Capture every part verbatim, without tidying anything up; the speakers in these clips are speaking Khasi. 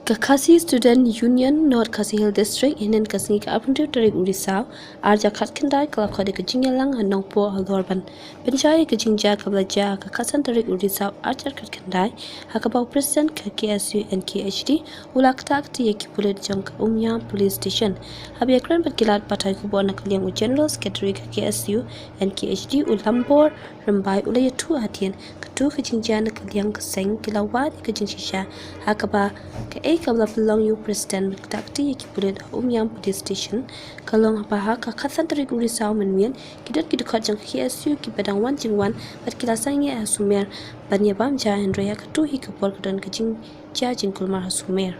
Ka Khasi Student Union North Khasi Hills District, hynnin ka sngi ka arphew hynriew tarik u Risaw, arhajar khatkhyndai, ka la khot ïa ka jingïalang ha Nongpoh halor ban pynshai ïa ka jingjia kaba la jia ha ka khatsan tarik u Risaw arhajar khatkhyndai, ha kaba u President ka K S U N K H D u la ktah kti ïa ki pulit jong ka Umiam Police Station. Haba ïakren bad ki lad pathai khubor na ka liang u General Secretary ka K S U N K H D u Lambor Rymbai u la ïathuh hadien katto ka jingjia na ka liang ka seng ki la wad ïa ka jingshisha, ha kaba kaei kaba la pynlong ïa u President ban ktah kti ïa ki pulit ha Umiam Police Station ka long haba ha ka khatsan tarik u Risaw mynmiet ki don ki dkhot jong ka K S U kiba dang wan jingwan bad ki la sangeh ha Sumer ban ïabam ja, hynrei ha katto hi ka por ka don ka jing jia jingkulmar ha Sumer.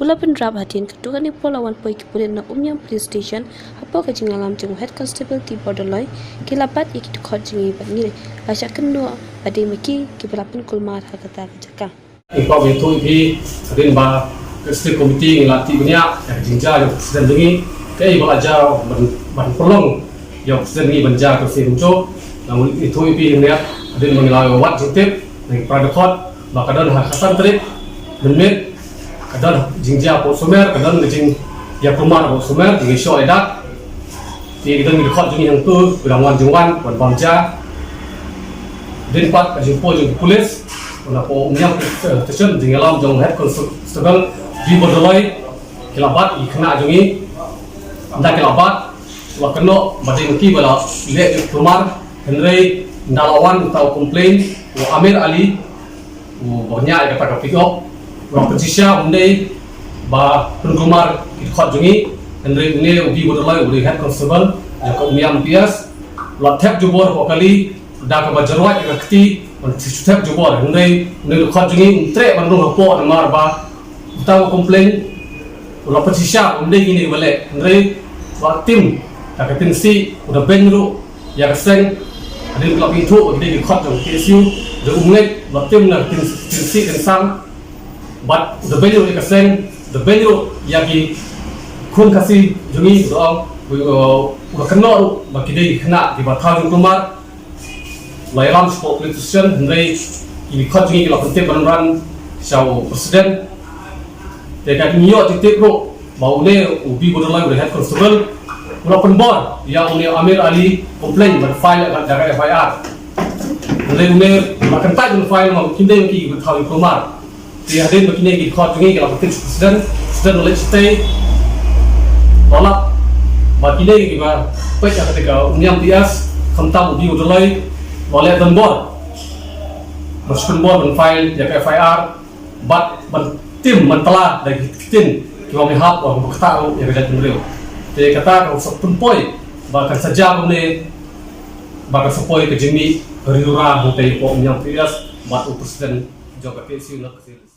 U la bynrap hadien katto katne por la wan poi ki pulit na Umiam Police Station. Hapoh ka jingïalam jong u Head Constable T Bordoloi, ki la bat ïa ki dkhot jong ngi bad ngi la shah kynnoh ba dei ma ki kiba la pynkulmar ha kata ka jaka. Ngi kwah ban ïathuh ïa phi hadien ba ka Executive Committee ngi la tip bniah ïa ka jingjia jong u President jong ngi, kaei ba la jia ban, ban pynlong ïa u President jong ngi ban jia ka sien kumjuh. Ngi ïathuh ïa phi hangne hadien ba ngi la wad jingtip na ki para dkhot ba ka don ha ka khatsan tarik mynmiet ka don jingjia hapoh Sumer, ka don ka jingïakulmar hapoh Sumer, jingïashoh ïadat. Te ki don ki dkhot jong ngi hangto ki dang wan jingwan ban bam ja. Hadien pat ka jingpoi jong ki pulit na hapoh Umiam Police Station, jingïalam jong Head Constable B Bordoloi, ki la bat ïa ki khynnah jong ngi. Ynda ki la bat, la kynnoh ba dei ma ki ba la leh jingkulmar, hynrei ynda la wan uta u complain, u Amir Ali, u ba ñiah ïa kata ka pick up, u la pynshisha um dei ba pynkulmar ki dkhot jong ngi, hynrei une u B Bordoloi u dei Head Constable jong ka Umiam P S, u la thep jubor hapoh kali da kaba jarwai ïa ka kti ban shu thep jubor, hynrei une u dkhot jong ngi um treh ban rung hapoh namar ba uta u complain u la pynshisha um dei ine ba leh, hynrei u la tim da ka ktien Khasi, u da beiñ ruh ïa ka seng. Hadien ba la pynïathuh ba ki dei ki dkhot jong ka K S U, da um ngeit, u la tim na ka ktien, ktien Khasi, ktien Sam. Bad u da beiñ ruh ïa ka seng, u da beiñ ruh ïa ki khun Khasi jong ngi, u da ong, u, u da kynnoh ruh ba ki dei ki khynnah kiba thaw jingkulmar. La ïalam shapoh police station, hynrei ki dkhot jong ngi ki la pyntip ban wan sha u President. Te ka ngi ïoh jingtip ruh ba une u B Bordoloi u dei Head Constable, u la pynbor ïa une Amir Ali complain ban file ïa ka F I R. Hynrei une u la kyntait ban file, ma kim dei ma ki kiba thaw jingkulmar. Te hadien ba kine ki dkhot jong ngi ki la pyntip sha u President, President u la leit shatei, u la lap ba kine kiba peit ïa kata ka Umiam P S, khamtam u B Bordoloi, u la leh donbor ban shu pynbor ban file ïa ka F I R bad ban tim ban tla da ki ktien kiba ym hap, kiba ktah ruh ïa ka jaitbynriew. Te kata ka sa pynpoi ba kan sa jia kumne, ba kan sa poi ka jingmih riewspah hangtei hapoh Umiam P S bad u President jong ka K S U North Khasi Hills.